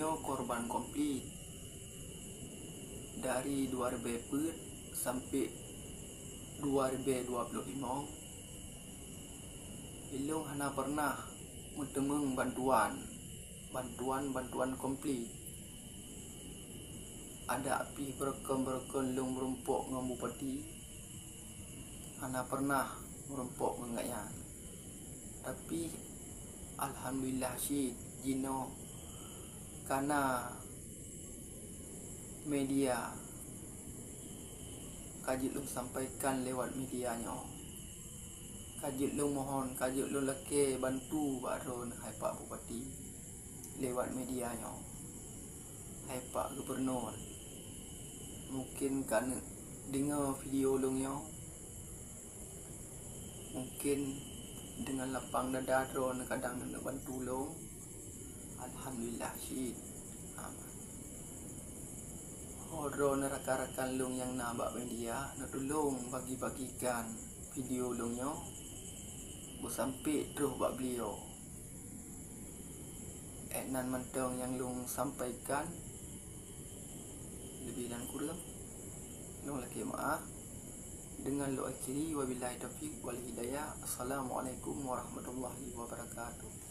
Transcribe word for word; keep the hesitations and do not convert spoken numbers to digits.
Nyoe korban konflik dari dua ribèe peuet sampai dua ribèe dua puluh lima, ilông hana pernah meuteumeung bantuan, bantuan-bantuan konflik. Adak pih beureukan-beureukan lông meurumpok ngon bupati, hana pernah meurumpok ngon gobnyan. Tapi alhamdulillah cit jinoe kana media ka jeuet lông sampaikan lewat media nyoe. Ka jeuet lông mohon, ka jeuet lông lakèe bantu bak droeneuh hai Pak Bupati lewat media nyoe. Hai Pak Gubernur, mungkin ka neudeungoe video lông nyoe. Mungkin deungon lapang dada droeneuh kadang neuneuk bantu lông. Alhamdulillah cit. Ho droeneuh rakan-rakan lông nyang na bak media, neutulông bagi-bagikan video lông nyoe beusampe troh bak beliau. Ék nan mantong nyang lông sampaikan, leubeh dan kureueng lông lakèe meu'ah. Deungon lôn akhiri, wabillahi taufiq wal hidayah. Assalamualaikum warahmatullahi wabarakatuh.